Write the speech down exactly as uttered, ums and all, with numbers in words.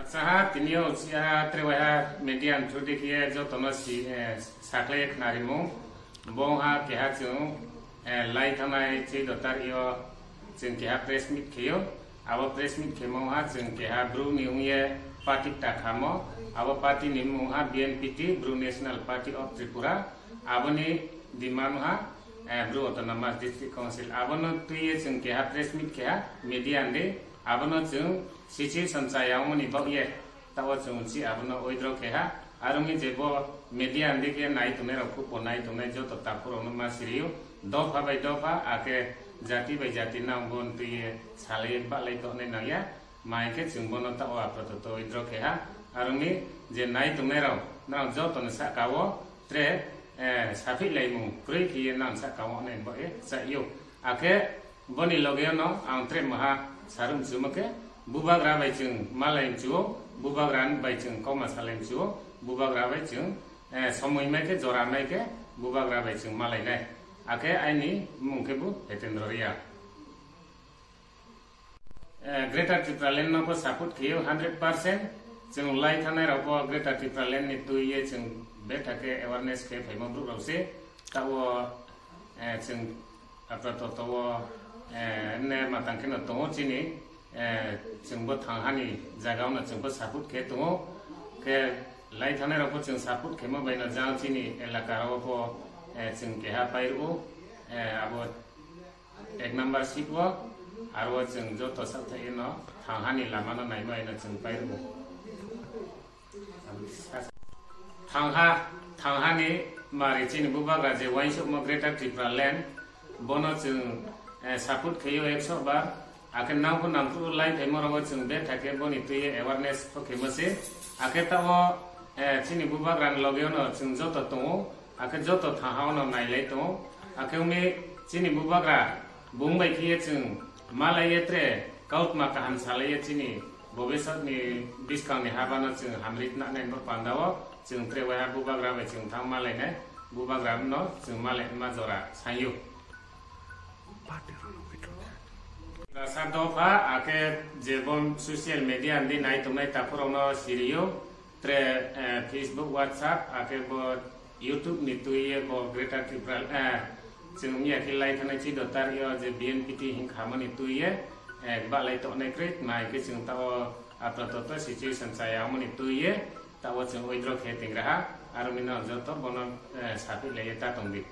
Saha tini yo chiha tre waiha media ni through di khe ye joto no si, sakhlai ye khnarimo. Bo ong ha keha chung, lai thanngnai chuddo tarik yo chung keha press meet khe ou. Abo press meet khemo ong ha chung keha Bru ni ong ye party kta khamo. Abo party ni mmung ha B N P T, Bru National Party of Tripura. Abo ni demand ha, Bru Autonomous District Council. Abo no tui ye chung keha press meet khe ha, media ni di. Abo no chung situation chaya ongmo ni baoh ye, taoh wo chung chi abo no withdraw khe ha. Are ong mi je bo media ni di khe nai tongnai rao, khupo nai tongnai joto takhu rao no ma siri ou. Dopha bai dopha, akhe jati bai jati nang bo no tui ye salai ye bahlai tongnai nang ya. Ma hing khe chung bo no taoh wo apato to withdraw khe ha. Are ong mi je nai tongnai rao, nrao joto ni sahka wo tre, saphihlaimung kroi khe ye nang sahka wo nai baoh ye chai ou. Akhe bo ni loge yo no ang tre maha saruh mchumo khe, bubagra bai chung malai mchu ou, bubagra bai chung kauma salai mchu ou, bubagra bai chung, somoi mai khe, jora mai khe, bubagra bai chung malai nai. Akhe aini mmung khe bu Hetendra Reang. Greater Tipraland no pho support khe ou hundred percent. Chung lai thanngnai rao pho Greater Tipraland ni tui ye chung betha khe awareness khe phaimo brouh rao se. Taoh wo, chung apato to wo, mne matang khe no tong ou chini, chung bo thangha ni zaga wo no chung pho support khe tong ou. Khe lai thanngnai rao pho chung support khemo bai no jang chini elaka rao wo pho, chung keha pairuh ou, abo ek number seat wo, aro wo chung joto saohthaih ye no thangha ni lama no naimai no chung pairuh ou. Thangha, thangha ni mari chini bubagra je uaingsouhmo Greater Tipraland, bo no chung support khe ou ekso bar, akhe nang pho nangkhruh lai phaimo rao wo chung betha khe bo ni tui ye awareness pho khemo se. Akhe taoh wo, chini bubagra ni loge wo no chung joto tong ou, akhe joto thangha wo no nailai tong ou. Akhe ong mi chini bubagra bung bai khe ye chung malai ye tre kautma kaham salai ye chini bobisot ni buskang ni haba no chung hamri tnanai bo panda wo chung tre waiha bubagra bai chung thanng malai nai, bubagra no chung malai ma jora saing ou. Sa dopha, akhe je bo social media ni di nai tongnai takhu rao no siri ou, tre, Facebook, WhatsApp, akhe bo YouTube ni tui ye bo Greater Tripura, chung miya khe lai thanngnai chuddo tarik yo je B N P T hing khamo ni tui ye, bahlai tongnai kroi, ma hing khe chung taoh wo apato to situation chaya ongmo ni tui ye, taoh wo chung withdraw khe tingra ha, aro mi no joto bo no, saphihlai ye ta tong di.